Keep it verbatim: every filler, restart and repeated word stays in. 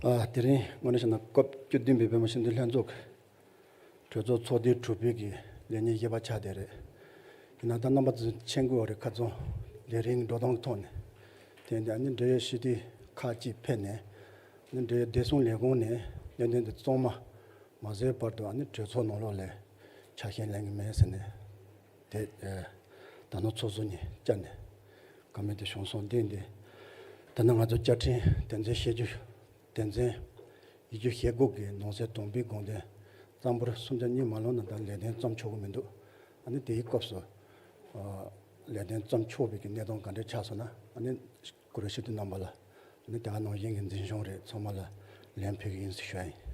ཨ། དེ་རིང་དངོས་གནས་བཤད་ན་སྐབས་བཅུ་བདུན་པའི་བོད་མི་སྤྱི་འཐུས་ལྷན་ཚོགས་ཀྱི་གྲོས་ཚོགས་ཚོགས་དུས་དྲུག་པའི་གི་ལས་ཉིན་བཞི་པ་ཆགས་བསྡད་རེད། ཡིན་ན་ད་རྣམ་པ་ཚོས་མཁྱེན་གྱི་ཡོད་རེད། ཁ་རྩང་ལས་རིམ་འགྲོ་སྟངས་ཐོག་ནས། དེ་འདི་ཨ་ནི་འབྲེལ་ཡོད་སྤྱི་འཐུས་ཁག་ཅིག་ཕེབས་ནས། ཨ་ནི་འབྲེལ་ཡོད་བདེ་སྲུང་ལས་ཁུངས་ནས་གནད་དོན་འདི་གཙང་མ་མ་བཟོས་བར་དུ་ཨ་ནི་གྲོས་ཚོགས་ནང་ལོགས་ལ་ཆ་ཤས་ལེན་གྱི་མེད་ཟེར་ནས། དེ་ཨ་ད་ནང་ཚོགས་གཙོ་ནས་བཅར་ནས་བཀའ་མོལ་དེ་བྱུང་སོང་། འདི་འདི་ད་ནང་ང་ཚོ་བཅའ་ཁྲིམས་དོན་ཚན་ཞེ་བཅུ་དོན་ཚན་ཡིག་རྒྱུགས་ཞེ་དགུ་གི་ནང་གསེས་དང་པོའི་དགོངས་དོན་གཙང་པོར་སུམ་ཆ་གཉིས་མ་ལོན་ན་ད་ལས་དོན་བརྩམས་ཆོག་གི་མི་འདུག་ཨ་ནི་དེའི་སྐབས་སུ་ཨ་ལས་དོན་བརྩམས་ཆོག་པའི་གི་གནས་སྟངས་ག་འདྲ་ཆགས་སོང་ན། ཨ་ནི་གུ་རུ་སྤྱི་འཐུས་རྣམ་པ་ལ། ཨ་ནི་དེ་ག་ནང་བཞིན་གྱི་འཛིན་སྐྱོང་རེད། ཚང་མ་ལ་ལན་ཕུལ་གི་ཡིན་ཟེར་ཞུ་ཡ་ཡིན།